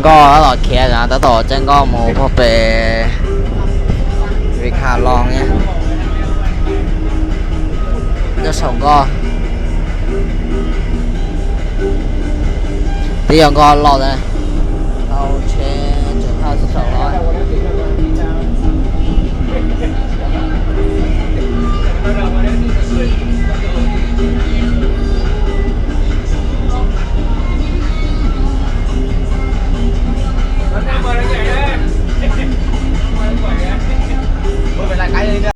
Nkoj tab tom khiav, tab tom caij nkoj mus puag pem Vịnh Hạ Long, nyob saum nkoj. Twb yog nkoj loj.